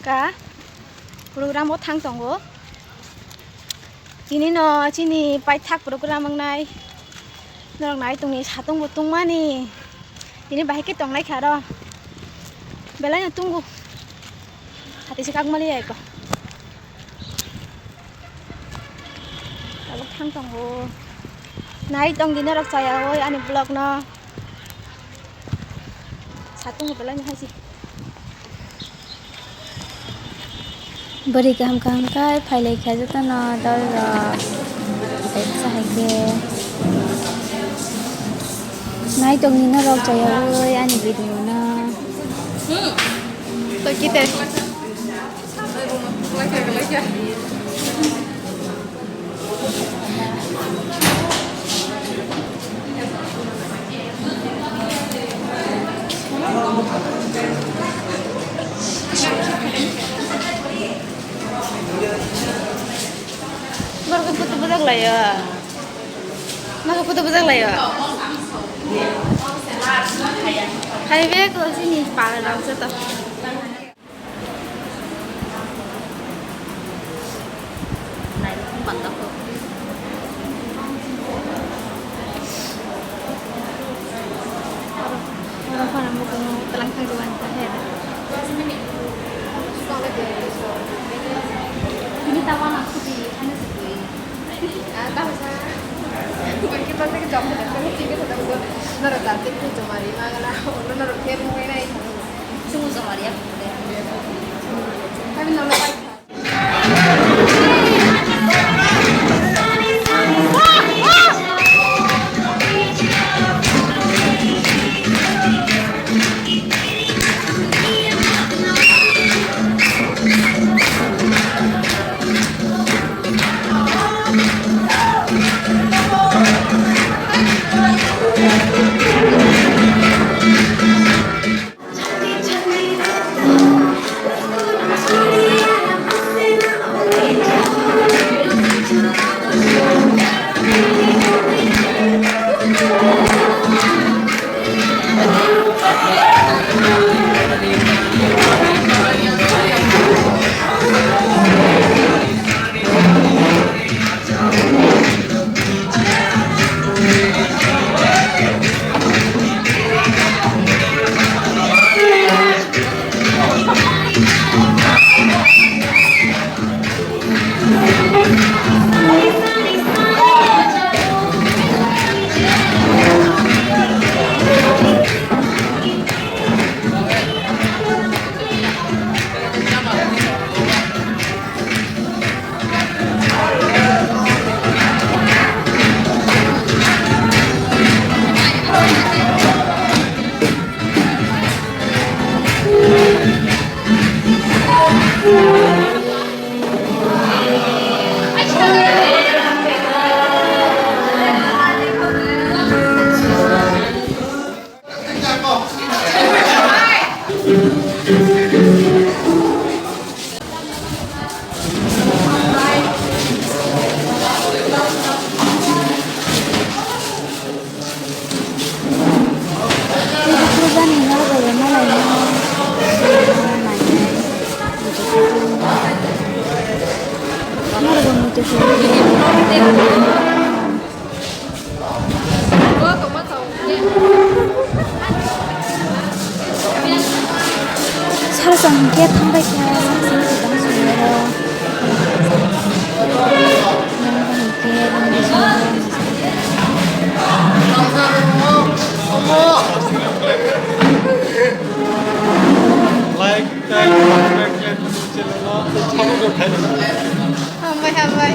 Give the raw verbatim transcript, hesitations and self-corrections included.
Ka program o thang tongo. Tini no chini paithak program wngnai. Norok nai tongni satung bo tungmani. Tini bahai khe tongnai kha aro. Belai no tungo. Hati se kak mali ai ko. Abo thang tongo. Nai tong di norok chaya oi ani vlog no. Satung belai no haji. Bwrwi kaham kaham khai phailai kha jotono dol rok. Tei bwsa hai khe nai tong di norok chaya oi ani video no. Hmm. To kite. Norok photo bwchak laio. Norok photo bwchak laio. Hai be ko sini para rok joto. Sal tong hwnkhe thang bai kha, sini kwbang songwi oro. Like, tag, subscribe khlai di channel no. Hambai, hambai.